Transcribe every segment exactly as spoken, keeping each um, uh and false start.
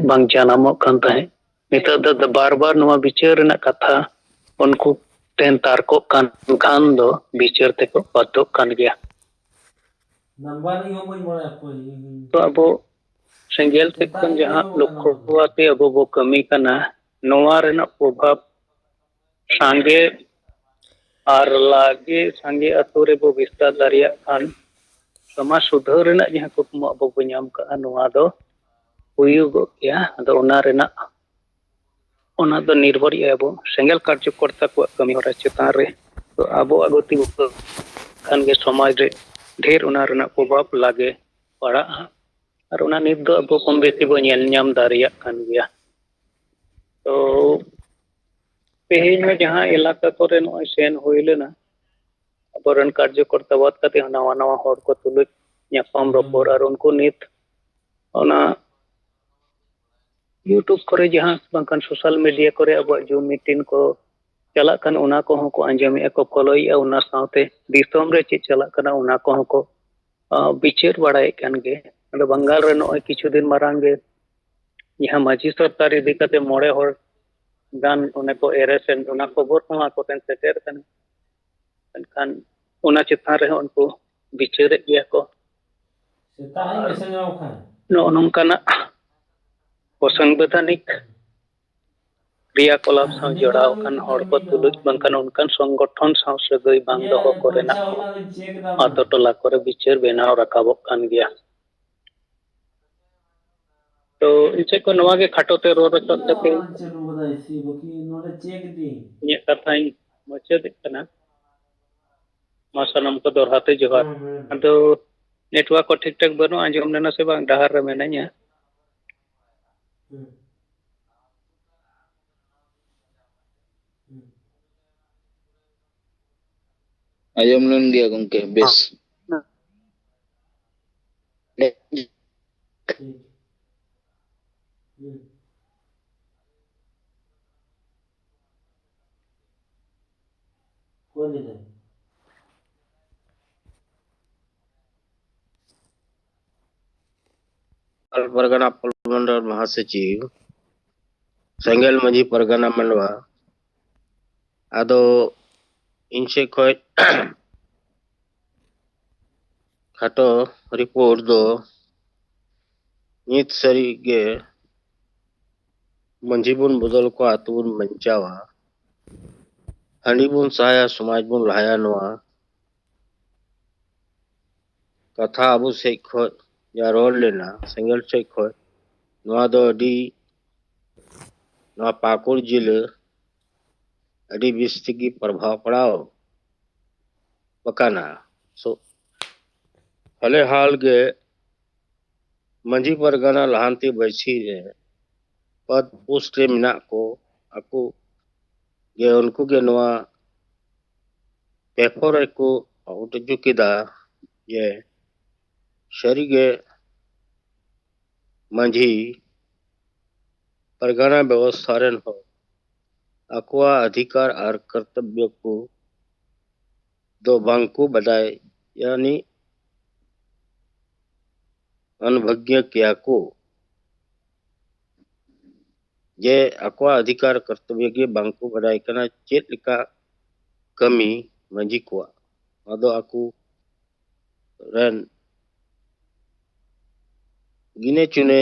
ᱵᱟᱝ ᱡᱟᱱᱟᱢᱚᱜ ᱠᱟᱱ ᱛᱟᱦᱮᱸᱫ᱾ ᱱᱤᱛᱚᱜ ᱫᱚ ᱵᱟᱨ ᱵᱟᱨ ᱱᱚᱣᱟ ᱵᱤᱪᱟᱹᱨ ᱨᱮᱱᱟᱜ ᱠᱟᱛᱷᱟ ᱩᱱᱠᱩ ᱴᱷᱮᱱ ᱛᱟᱨᱠᱚᱜ ᱠᱟᱱ ᱠᱷᱟᱱ ᱫᱚ ᱵᱤᱪᱟᱹᱨ ᱛᱮᱠᱚ ᱵᱟᱫᱽᱫᱷᱚᱜ ᱠᱟᱱ ᱜᱮᱭᱟ᱾ ᱛᱚ ᱟᱵᱚ ᱥᱮᱸᱜᱮᱞ ᱥᱮᱫ ᱠᱷᱚᱱ ᱡᱟᱦᱟᱸ ᱞᱚᱠᱠᱷᱚ ᱟᱛᱮ ᱟᱵᱚ ᱵᱚ ᱠᱟᱹᱢᱤ ᱠᱟᱱᱟ, ᱱᱚᱣᱟ ᱨᱮᱱᱟᱜ ᱯᱨᱚᱵᱷᱟᱵᱽ ᱥᱟᱸᱜᱮ ᱟᱨ ᱞᱟᱜᱮ ᱥᱟᱸᱜᱮ ᱟᱛᱳ ᱨᱮᱵᱚ ᱵᱤᱥᱛᱟᱨ ᱫᱟᱲᱮᱭᱟᱜ ᱠᱷᱟᱱ ᱥᱚᱢᱟᱡᱽ ᱥᱩᱫᱷᱟᱹᱨ ᱨᱮᱱᱟᱜ ᱡᱟᱦᱟᱸ ᱠᱩᱠᱢᱩ ᱟᱵᱚ ᱵᱚ ᱧᱟᱢ ᱠᱟᱜᱼᱟ, ᱱᱚᱣᱟ ᱫᱚ ᱦᱩᱭᱩᱜᱚᱜ ᱜᱮᱭᱟ᱾ ᱟᱫᱚ ᱚᱱᱟ ᱨᱮᱱᱟᱜ, ᱚᱱᱟ ᱫᱚ ᱱᱤᱨᱵᱷᱚᱨᱮᱜᱼᱟ ᱟᱵᱚ ᱥᱮᱸᱜᱮᱞ ᱠᱟᱨᱡᱚᱠᱚᱨᱛᱟ ᱠᱚᱣᱟᱜ ᱠᱟᱹᱢᱤ ᱦᱚᱨᱟ ᱪᱮᱛᱟᱱ ᱨᱮ᱾ ᱛᱚ ᱟᱵᱚᱣᱟᱜ ᱜᱚᱛᱤ ᱠᱷᱟᱱ ᱜᱮ ᱥᱚᱢᱟᱡᱽ ᱨᱮ ᱰᱷᱮᱨ ᱚᱱᱟ ᱨᱮᱱᱟᱜ ᱯᱨᱚᱵᱷᱟᱵᱽ ᱞᱟᱜᱮ ᱯᱟᱲᱟᱜᱼᱟ᱾ ᱟᱨ ᱚᱱᱟ ᱱᱤᱛ ᱫᱚ ᱟᱵᱚ ᱠᱚᱢ ᱵᱮᱥᱤ ᱵᱚ ᱧᱮᱞ ᱧᱟᱢ ᱫᱟᱲᱮᱭᱟᱜ ᱠᱟᱱ ᱜᱮᱭᱟ᱾ ᱛᱚ ᱛᱮᱦᱮᱧ ᱦᱚᱸ ᱡᱟᱦᱟᱸ ᱮᱞᱟᱠᱟ ᱠᱚᱨᱮ ᱱᱚᱜᱼᱚᱭ ᱥᱮᱱ ᱦᱩᱭ ᱞᱮᱱᱟ, ᱟᱵᱚᱨᱮᱱ ᱠᱟᱨᱡᱚᱠᱚᱨᱛᱟ ᱵᱟᱫ ᱠᱟᱛᱮ ᱦᱚᱸ ᱱᱟᱣᱟ ᱱᱟᱣᱟ ᱦᱚᱲ ᱠᱚ ᱛᱩᱞᱩᱡ ᱧᱟᱯᱟᱢ ᱨᱚᱯᱚᱲ, ᱟᱨ ᱩᱱᱠᱩ ᱱᱤᱛ ᱚᱱᱟ YouTube ᱠᱚᱨᱮ ᱡᱟᱦᱟᱸ ᱵᱟᱝᱠᱷᱟᱱ social media ᱠᱚᱨᱮ ᱟᱵᱚᱣᱟᱜ Zoom meeting ᱠᱚ ᱪᱟᱞᱟᱜ ᱠᱟᱱ, ᱚᱱᱟ ᱠᱚᱦᱚᱸ ᱠᱚ ᱟᱸᱡᱚᱢᱮᱫᱼᱟ, ᱠᱚ ᱯᱷᱚᱞᱳᱭᱮᱫᱼᱟ, ᱚᱱᱟ ᱥᱟᱶᱛᱮ ᱫᱤᱥᱚᱢ ᱨᱮ ᱪᱮᱫ ᱪᱟᱞᱟᱜ ᱠᱟᱱᱟ ᱚᱱᱟ ᱠᱚᱦᱚᱸ ᱠᱚ ᱵᱤᱪᱟᱹᱨ ᱵᱟᱲᱟᱭᱮᱫ ᱠᱟᱱ ᱜᱮ᱾ ᱟᱫᱚ ᱵᱟᱝᱜᱟᱞ ᱨᱮ ᱱᱚᱜᱼᱚᱭ ᱠᱤᱪᱷᱩ ᱫᱤᱱ ᱢᱟᱲᱟᱝ ᱜᱮ ᱡᱟᱦᱟᱸ ᱢᱟᱹᱡᱷᱤ ᱥᱚᱨᱠᱟᱨ ᱤᱫᱤ ᱠᱟᱛᱮ ᱢᱚᱬᱮ ᱦᱚᱲ ᱜᱟᱱ ᱚᱱᱮ ᱠᱚ arrest ᱮᱱ, ᱚᱱᱟ ᱠᱷᱚᱵᱚᱨ ᱠᱚᱦᱚᱸ ᱟᱠᱚ ᱴᱷᱮᱱ ᱥᱮᱴᱮᱨ ᱠᱟᱱᱟ᱾ ᱢᱮᱱᱠᱷᱟᱱ ᱚᱱᱟ ᱪᱮᱛᱟᱱ ᱨᱮᱦᱚᱸ ᱩᱱᱠᱩ ᱵᱤᱪᱟᱹᱨᱮᱫ ᱜᱮᱭᱟ ᱠᱚ᱾ ᱥᱮᱛᱟᱜ ᱤᱧ ᱢᱮᱥᱮᱡᱽ ᱟᱢ ᱠᱷᱟᱱ᱾ ᱱᱚᱜᱼᱚ ᱱᱚᱝᱠᱟᱱᱟᱜ ᱚᱥᱟᱝᱵᱤᱫᱷᱟᱱᱤᱠ ᱠᱨᱤᱭᱟᱠᱚᱞᱟᱯ ᱥᱟᱶ ᱡᱚᱲᱟᱣ ᱟᱠᱟᱱ ᱦᱚᱲ ᱠᱚ ᱛᱩᱞᱩᱡ ᱵᱟᱝᱠᱷᱟᱱ ᱚᱱᱠᱟᱱ ᱥᱚᱝᱜᱚᱴᱷᱚᱱ ᱥᱟᱶ ᱥᱟᱹᱜᱟᱹᱭ ᱵᱟᱝ ᱫᱚᱦᱚ ᱠᱚᱨᱮᱱᱟᱜ ᱟᱛᱳ ᱴᱚᱞᱟ ᱠᱚᱨᱮ ᱵᱤᱪᱟᱹᱨ ᱵᱮᱱᱟᱣ ᱨᱟᱠᱟᱵᱚᱜ ᱠᱟᱱ ᱜᱮᱭᱟ᱾ ᱛᱚ ᱤᱧ ᱥᱮᱫ ᱠᱷᱚᱱ ᱱᱚᱣᱟ ᱜᱮ ᱠᱷᱟᱴᱚ ᱛᱮ ᱨᱚᱲ ᱨᱚᱪᱚᱫ ᱠᱟᱛᱮ ᱤᱧᱟᱹᱜ ᱠᱟᱛᱷᱟᱧ ᱢᱩᱪᱟᱹᱫᱮᱫ ᱠᱟᱱᱟ᱾ ᱢᱟ ᱥᱟᱱᱟᱢ ᱠᱚ ᱫᱚᱦᱲᱟ ᱛᱮ ᱡᱚᱦᱟᱨ᱾ ᱟᱫᱚ network ᱠᱚ ᱴᱷᱤᱠ ᱴᱷᱟᱠ ᱵᱟᱹᱱᱩᱜᱼᱟ, ᱟᱸᱡᱚᱢ ᱞᱮᱱᱟ ᱥᱮ ᱵᱟᱝ? ᱰᱟᱦᱟᱨ ᱨᱮ ᱢᱮᱱᱟᱹᱧᱟ᱾ ᱟᱸᱡᱚᱢ ᱞᱮᱱ ᱜᱮᱭᱟ ᱜᱚᱝᱠᱮ, ᱵᱮᱥ᱾ ᱯᱟᱨᱜᱟᱱᱟ ᱯᱚᱞᱢᱚᱱᱰᱚᱞ ᱢᱚᱦᱟᱥᱚᱪᱤᱵᱽ, ᱥᱮᱸᱜᱮᱞ ᱢᱟᱹᱡᱷᱤ ᱯᱟᱨᱜᱟᱱᱟ ᱢᱟᱱᱰᱣᱟ᱾ ᱟᱫᱚ ᱤᱧ ᱥᱮᱫ ᱠᱷᱚᱱ ᱠᱷᱟᱴᱚ ᱨᱤᱯᱳᱨᱴ ᱫᱚ, ᱱᱤᱛ ᱥᱟᱹᱨᱤ ᱜᱮ ᱢᱟᱹᱡᱷᱤ ᱵᱚᱱ ᱵᱚᱫᱚᱞ ᱠᱚᱣᱟ, ᱟᱹᱛᱩ ᱵᱚᱱ ᱵᱟᱧᱪᱟᱣᱟ, ᱦᱟᱺᱰᱤ ᱵᱚᱱ ᱥᱟᱦᱟᱭᱟ, ᱥᱚᱢᱟᱡᱽ ᱵᱚᱱ ᱞᱟᱦᱟᱭᱟ, ᱱᱚᱣᱟ ᱠᱟᱛᱷᱟ ᱟᱵᱚ ᱥᱮᱫ ᱠᱷᱚᱱ ᱡᱟ ᱨᱚᱲ ᱞᱮᱱᱟ, ᱥᱮᱸᱜᱮᱞ ᱥᱮᱫ ᱠᱷᱚᱱ, ᱱᱚᱣᱟ ᱫᱚ ᱟᱹᱰᱤ, ᱱᱚᱣᱟ ᱯᱟᱹᱠᱩᱲ ᱡᱤᱞᱟᱹ ᱟᱹᱰᱤ ᱵᱮᱥ ᱛᱮᱜᱮ ᱯᱨᱚᱵᱷᱟᱵᱽ ᱯᱟᱲᱟᱣ ᱟᱠᱟᱱᱟ᱾ ᱥᱚ-, ᱦᱟᱞᱮ ᱦᱟᱞ ᱜᱮ ᱢᱟᱹᱡᱷᱤ ᱯᱟᱨᱜᱟᱱᱟ ᱞᱟᱦᱟᱱᱛᱤ ᱵᱟᱹᱭᱥᱤ ᱨᱮ ᱯᱚᱫᱽ ᱯᱳᱥᱴ ᱨᱮ ᱢᱮᱱᱟᱜ ᱠᱚ, ᱟᱠᱚ ᱜᱮ, ᱩᱱᱠᱩ ᱜᱮ ᱱᱚᱣᱟ ᱯᱮᱯᱟᱨ ᱨᱮᱠᱚ ᱟᱣᱩᱴ ᱦᱚᱪᱚ ᱠᱮᱫᱟ ᱡᱮ ᱥᱟᱹᱨᱤᱜᱮ ᱢᱟᱹᱡᱷᱤ ᱯᱟᱨᱜᱟᱱᱟ ᱵᱮᱵᱚᱥᱛᱷᱟ ᱨᱮᱱ ᱦᱚᱲ ᱟᱠᱚᱣᱟᱜ ᱚᱫᱷᱤᱠᱟᱨ ᱟᱨ ᱠᱚᱨᱛᱚᱵᱵᱚ ᱠᱚ ᱫᱚ ᱵᱟᱝ ᱠᱚ ᱵᱟᱰᱟᱭ, ᱭᱟᱱᱤ ᱚᱱᱵᱷᱚᱜᱽᱭᱚ ᱠᱮᱭᱟ ᱠᱚ, ᱡᱮ ᱟᱠᱚᱣᱟᱜ ᱚᱫᱷᱤᱠᱟᱨ ᱠᱚᱨᱛᱚᱵᱵᱚ ᱜᱮ ᱵᱟᱝ ᱠᱚ ᱵᱟᱰᱟᱭ ᱠᱟᱱᱟ, ᱪᱮᱫ ᱞᱮᱠᱟ ᱠᱟᱹᱢᱤ ᱢᱟᱹᱡᱷᱤ ᱠᱚᱣᱟᱜ᱾ ᱟᱫᱚ ᱟᱠᱚ ᱨᱮᱱ ᱜᱤᱱᱮ ᱪᱩᱱᱮ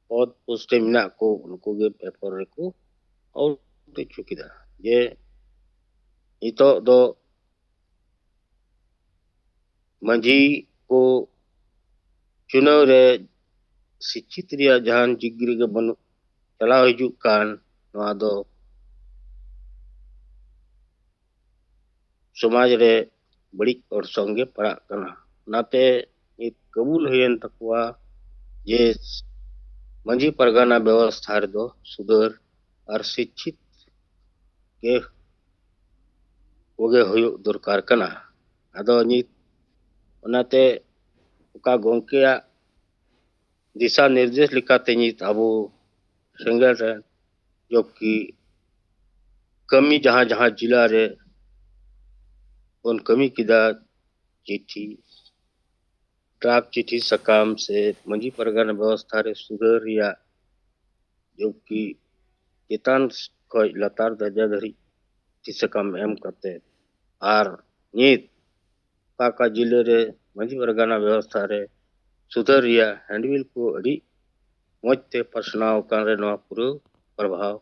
ᱯᱚᱫᱽ ᱯᱳᱥᱴ ᱨᱮ ᱢᱮᱱᱟᱜ ᱠᱚ, ᱩᱱᱠᱩ ᱜᱮ ᱯᱮᱯᱟᱨ ᱨᱮᱠᱚ ᱟᱣᱩᱴ ᱦᱚᱪᱚ ᱠᱮᱫᱟ ᱡᱮ ᱱᱤᱛᱚᱜ ᱫᱚ ᱢᱟᱹᱡᱷᱤ ᱠᱚ ᱪᱩᱱᱟᱹᱣ ᱨᱮ ᱥᱤᱪᱪᱷᱤᱛ ᱨᱮᱭᱟᱜ ᱡᱟᱦᱟᱱ ᱡᱤᱜᱽᱨᱤ ᱜᱮ ᱵᱟᱹᱱᱩᱜ, ᱪᱟᱞᱟᱣ ᱦᱤᱡᱩᱜ ᱠᱟᱱ, ᱱᱚᱣᱟ ᱫᱚ ᱥᱚᱢᱟᱡᱽ ᱨᱮ ᱵᱟᱹᱲᱤᱡ ᱚᱨᱥᱚᱝ ᱜᱮ ᱯᱟᱲᱟᱜ ᱠᱟᱱᱟ᱾ ᱚᱱᱟᱛᱮ ᱱᱤᱛ ᱠᱟᱹᱵᱩᱞ ᱦᱩᱭᱮᱱ ᱛᱟᱠᱚᱣᱟ ᱡᱮ ᱢᱟᱹᱡᱷᱤ ᱯᱟᱨᱜᱟᱱᱟ ᱵᱮᱵᱚᱥᱛᱷᱟ ᱨᱮᱫᱚ ᱥᱩᱫᱷᱟᱹᱨ ᱟᱨ ᱥᱤᱪᱪᱷᱤᱛ ᱜᱮ ᱠᱚᱜᱮ ᱦᱩᱭᱩᱜ ᱫᱚᱨᱠᱟᱨ ᱠᱟᱱᱟ᱾ ᱟᱫᱚ ᱱᱤᱛ ᱚᱱᱟᱛᱮ ᱚᱠᱟ ᱜᱚᱢᱠᱮᱭᱟᱜ ᱫᱤᱥᱟ ᱱᱤᱨᱫᱮᱥ ᱞᱮᱠᱟᱛᱮ ᱱᱤᱛ ᱟᱵᱚ ᱥᱮᱸᱜᱮᱞ ᱨᱮ ᱡᱚᱵᱠᱤ ᱠᱟᱹᱢᱤ ᱡᱟᱦᱟᱸ ᱡᱟᱦᱟᱸ ᱡᱮᱞᱟ ᱨᱮ ᱵᱚᱱ ᱠᱟᱹᱢᱤ ᱠᱮᱫᱟ, ᱪᱤᱴᱷᱤ ᱰᱨᱟᱯᱷᱴ ᱪᱤᱴᱷᱤ ᱥᱟᱠᱟᱢ ᱥᱮ ᱢᱟᱹᱡᱷᱤ ᱯᱟᱨᱜᱟᱱᱟ ᱵᱮᱵᱚᱥᱛᱷᱟ ᱨᱮ ᱥᱩᱫᱷᱟᱹᱨ ᱨᱮᱭᱟᱜ, ᱡᱚᱵᱠᱤ ᱪᱮᱛᱟᱱ ᱠᱷᱚᱱ ᱞᱟᱛᱟᱨ ᱫᱟᱨᱡᱟ ᱫᱷᱟᱹᱨᱤᱡ ᱪᱤᱴᱷᱤ ᱥᱟᱠᱟᱢ ᱮᱢ ᱠᱟᱛᱮ ᱟᱨ ᱱᱤᱛ ᱚᱠᱟ ᱚᱠᱟ ᱡᱤᱞᱟᱹ ᱨᱮ ᱢᱟᱹᱡᱷᱤ ᱯᱟᱨᱜᱟᱱᱟ ᱵᱮᱵᱚᱥᱛᱷᱟ ᱨᱮ ᱥᱩᱫᱷᱟᱹᱨ ᱨᱮᱭᱟᱜ ᱦᱮᱱᱰᱵᱤᱞ ᱠᱚ ᱟᱹᱰᱤ ᱢᱚᱡᱽ ᱛᱮ ᱯᱟᱥᱱᱟᱣ ᱟᱠᱟᱱ ᱨᱮ ᱱᱚᱣᱟ ᱯᱩᱨᱟᱹ ᱯᱨᱚᱵᱷᱟᱣ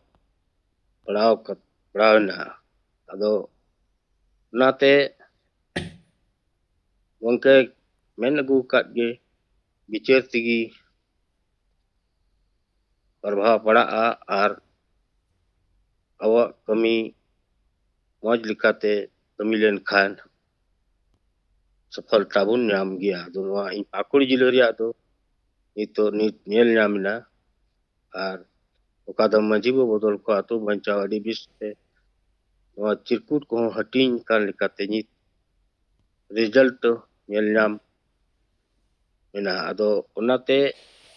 ᱯᱟᱲᱟᱣ ᱠᱟ-, ᱯᱟᱲᱟᱣ ᱮᱱᱟ᱾ ᱟᱫᱚ ᱚᱱᱟᱛᱮ ᱜᱚᱢᱠᱮ ᱢᱮᱱ ᱟᱹᱜᱩ ᱟᱠᱟᱫ ᱜᱮ, ᱵᱤᱪᱟᱹᱨ ᱛᱮᱜᱮ ᱯᱨᱚᱵᱷᱟᱣ ᱯᱟᱲᱟᱜᱼᱟ ᱟᱨ ᱟᱵᱚᱣᱟᱜ ᱠᱟᱹᱢᱤ ᱢᱚᱡᱽ ᱞᱮᱠᱟᱛᱮ ᱠᱟᱹᱢᱤ ᱞᱮᱱᱠᱷᱟᱱ ᱥᱚᱯᱷᱚᱞᱛᱟ ᱵᱚᱱ ᱧᱟᱢ ᱜᱮᱭᱟ᱾ ᱟᱫᱚ ᱱᱚᱣᱟ ᱤᱧ ᱯᱟᱹᱠᱩᱲ ᱡᱤᱞᱟᱹ ᱨᱮᱭᱟᱜ ᱫᱚ ᱱᱤᱛᱚᱜ ᱱᱤᱛ ᱧᱮᱞ ᱧᱟᱢ ᱮᱱᱟ᱾ ᱟᱨ ᱚᱠᱟ ᱫᱚ ᱢᱟᱹᱡᱷᱤ ᱵᱚ ᱵᱚᱫᱚᱞ ᱠᱚᱣᱟ, ᱟᱹᱛᱩ ᱵᱟᱧᱪᱟᱣ ᱟᱹᱰᱤ ᱵᱮᱥ ᱛᱮ ᱱᱚᱣᱟ ᱪᱤᱨᱠᱩᱴ ᱠᱚᱦᱚᱸ ᱦᱟᱹᱴᱤᱧ ᱠᱟᱱ ᱞᱮᱠᱟᱛᱮ ᱱᱤᱛ ᱨᱮᱡᱟᱞᱴ ᱫᱚ ᱧᱮᱞ ᱧᱟᱢ ᱢᱮᱱᱟᱜᱼᱟ᱾ ᱟᱫᱚ ᱚᱱᱟᱛᱮ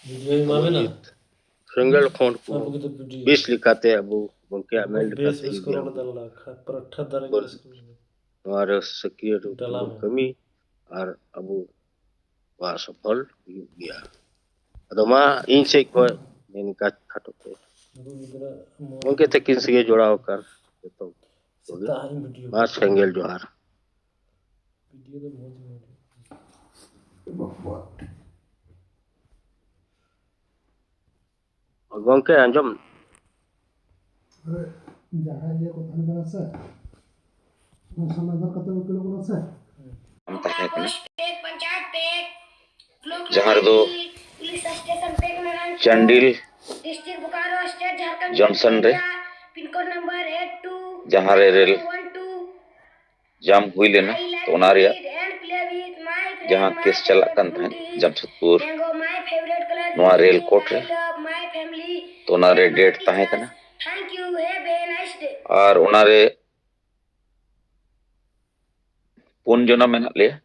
ᱵᱷᱤᱰᱤᱭᱳ ᱤᱧ ᱮᱢᱟᱢ ᱠᱟᱱᱟ᱾ ᱱᱤᱛ ᱥᱮᱸᱜᱮᱞ ᱠᱷᱚᱸᱰ ᱠᱚ ᱚᱱᱟ ᱵᱩᱜᱤ ᱫᱚ ᱵᱷᱤᱰᱤᱭᱳ᱾ ᱵᱮᱥ ᱞᱮᱠᱟᱛᱮ ᱟᱵᱚ ᱜᱚᱢᱠᱮᱭᱟᱜ ᱢᱮᱱ ᱵᱮᱥ ᱞᱮᱠᱟᱛᱮ ᱵᱮᱥ ᱠᱚ ᱡᱩᱫᱤ ᱨᱚᱲ ᱟᱵᱚ ᱮᱫᱟ ᱞᱟᱲᱟ, ᱠᱷᱟ-, ᱯᱩᱨᱟᱹ ᱴᱷᱟᱹ ᱫᱟᱨᱮ ᱵᱚᱱ ᱜᱮ ᱨᱟᱹᱥᱠᱟᱹ ᱢᱮᱱᱟᱜᱼᱟ᱾ ᱱᱚᱣᱟ ᱨᱮ ᱥᱟᱹᱠᱨᱤᱭᱟᱹ ᱨᱩᱯ ᱰᱟᱞᱟ ᱛᱮᱵᱚᱱ ᱢᱮ᱾ ᱠᱟᱹᱢᱤ ᱟᱨ ᱟᱵᱚ ᱵᱟ ᱥᱚᱯᱷᱚᱞ ᱦᱩᱭᱩᱜ ᱜᱮᱭᱟ᱾ ᱟᱫᱚ ᱢᱟ ᱤᱧ ᱥᱮᱫ ᱠᱷᱚᱱ ᱱᱤᱝᱠᱟ ᱠᱷᱟᱴᱚ ᱛᱮ ᱱᱩᱠᱩ ᱜᱤᱫᱽᱨᱟᱹ ᱢᱚᱡᱽ ᱜᱚᱢᱠᱮ ᱛᱟᱹᱠᱤᱱ ᱥᱟᱸᱜᱮ ᱡᱚᱲᱟᱣ ᱟᱠᱟᱱ ᱡᱚᱛᱚ ᱠᱚᱜᱮ᱾ ᱥᱮᱛᱟᱜ ᱤᱧ ᱵᱷᱤᱰᱤᱭᱳ ᱢᱟ ᱥᱮᱸᱜᱮᱞ ᱡᱚᱦᱟᱨ᱾ ᱵᱷᱤᱰᱤᱭᱳ ᱫᱚ ᱢᱚᱡᱽ ᱢᱚᱡᱽ᱾ ᱜᱚᱢᱠᱮ ᱟᱸᱡᱚᱢ᱾ ᱡᱟᱦᱟᱸ ᱤᱭᱟᱹ ᱠᱚ ᱛᱟᱦᱮᱱ ᱠᱟᱱᱟ ᱥᱮ, ᱚᱱᱟ ᱥᱚᱢᱚᱭ ᱫᱚ ᱠᱟᱛᱮ ᱩᱠᱤᱞᱚᱜ ᱠᱟᱱᱟ ᱥᱮ᱾ ᱵᱟᱝ ᱛᱟᱦᱮᱸ ᱠᱟᱱᱟ, ᱡᱟᱦᱟᱸ ᱨᱮᱫᱚ ᱪᱟᱱᱰᱤᱞ ᱡᱚᱱᱥᱚᱱ ᱨᱮ ᱡᱟᱦᱟᱸ ᱨᱮ ᱨᱮᱞ ᱡᱟᱢ ᱦᱩᱭ ᱞᱮᱱᱟ, ᱛᱚ ᱚᱱᱟ ᱨᱮᱭᱟᱜ ᱡᱟᱦᱟᱸ ᱠᱮᱥ ᱪᱟᱞᱟᱜ ᱠᱟᱱ ᱛᱟᱦᱮᱸᱫ ᱡᱟᱢᱥᱮᱫᱽᱯᱩᱨ ᱱᱚᱣᱟ ᱨᱮᱞ ᱠᱳᱨᱴ ᱨᱮ, ᱛᱚ ᱚᱱᱟ ᱨᱮ ᱰᱮᱴ ᱛᱟᱦᱮᱸ ᱠᱟᱱᱟ᱾ ᱟᱨ ᱚᱱᱟ ᱨᱮ ᱯᱩᱱ ᱡᱚᱱᱟ ᱢᱮᱱᱟᱜ ᱞᱮᱭᱟ,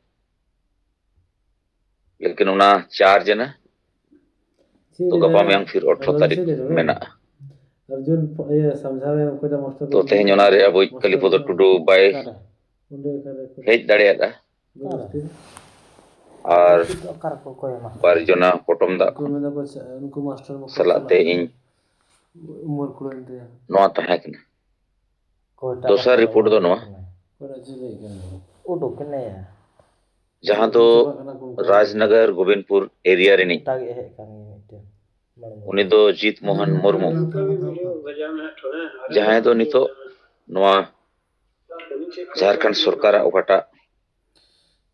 ᱞᱮᱠᱤᱱ ᱚᱱᱟ ᱪᱟᱨ ᱡᱚᱱᱟ ᱪᱮᱫ ᱛᱚ ᱞᱟᱹᱭ ᱜᱟᱯᱟ ᱫᱟᱲᱮᱭᱟᱜᱼᱟ? ᱢᱮᱭᱟᱝ ᱯᱷᱤᱨ ᱟᱴᱷᱨᱚ ᱟᱫᱚ ᱛᱟᱹᱨᱤᱠᱷ ᱪᱮᱫ ᱞᱟᱹᱭ ᱫᱟᱲᱮᱭᱟᱜᱼᱟ? ᱢᱮᱱᱟᱜᱼᱟ᱾ ᱚᱨᱡᱩᱱ, ᱤᱭᱟᱹ, ᱥᱟᱢᱡᱷᱟᱣ ᱮ ᱚᱠᱚᱭ ᱫᱚ ᱢᱟᱥᱴᱟᱨ ᱛᱚ ᱵᱩᱡᱷᱟᱹᱣ ᱛᱮᱦᱮᱧ ᱚᱱᱟ ᱨᱮ ᱟᱵᱚᱭᱤᱡ ᱢᱟᱥᱴᱟᱨ ᱠᱟᱞᱤᱯᱚᱫᱚ ᱵᱩᱡᱷᱟᱹᱣ᱾ ᱴᱩᱰᱩ ᱵᱟᱭ ᱚᱠᱟᱨᱮ? ᱚᱸᱰᱮ ᱚᱠᱟᱨᱮ ᱚᱠᱟᱨᱮ? ᱦᱮᱡ ᱫᱟᱲᱮᱭᱟᱫᱟ᱾ ᱵᱩᱡᱷᱟᱹᱣ ᱠᱮᱫᱟ? ᱟᱨ ᱚᱠᱟ ᱨᱮᱠᱚ ᱠᱚᱭᱮᱢᱟ? ᱵᱟᱨ ᱡᱚᱱᱟ ᱯᱚᱴᱚᱢ ᱫᱟᱜ ᱩᱱᱠᱩ ᱠᱷᱚᱱ ᱢᱮᱱᱫᱟ ᱠᱚ ᱪᱮᱫ, ᱩᱱᱠᱩ ᱢᱟᱥᱴᱟᱨ ᱢᱟᱠᱚ ᱥᱟᱞᱟᱜ ᱪᱟᱞᱟᱜ ᱛᱮ ᱠᱟᱱᱟ᱾ ᱤᱧ ᱩᱢᱮᱨ ᱠᱩᱲᱟᱹᱭᱮᱱ ᱛᱟᱭᱟ᱾ ᱱᱚᱣᱟ ᱛᱟᱦᱮᱸ ᱠᱟᱱᱟ᱾ ᱚᱠᱚᱭᱴᱟᱜ ᱫᱚᱥᱟᱨ ᱠᱟᱛᱷᱟ report ᱫᱚ ᱱᱚᱣᱟ, ᱚᱠᱚᱭᱴᱟᱜ ᱪᱮᱫ ᱞᱟᱹᱭ ᱠᱟᱱᱟ? ᱩᱰᱩᱠ ᱮᱱᱟᱭᱟ᱾ ᱡᱟᱦᱟᱸ ᱫᱚ ᱪᱟᱵᱟᱜ ᱠᱟᱱᱟ ᱠᱚ ᱩᱱᱠᱩ᱾ ᱨᱟᱡᱽᱱᱚᱜᱚᱨ ᱜᱳᱵᱤᱱᱫᱯᱩᱨ area ᱨᱤᱱᱤᱡ ᱚᱴᱟᱜ ᱜᱮ ᱦᱮᱡ ᱠᱟᱱ ᱜᱮᱭᱟ ᱢᱤᱫᱴᱮᱱ᱾ ᱩᱱᱤ ᱫᱚ ᱡᱤᱛ ᱢᱳᱦᱚᱱ ᱢᱩᱨᱢᱩ, ᱡᱟᱦᱟᱸᱭ ᱫᱚ ᱱᱤᱛᱚᱜ ᱱᱚᱣᱟ ᱡᱷᱟᱲᱠᱷᱚᱸᱰ ᱥᱚᱨᱠᱟᱨᱟᱜ ᱚᱠᱟᱴᱟᱜ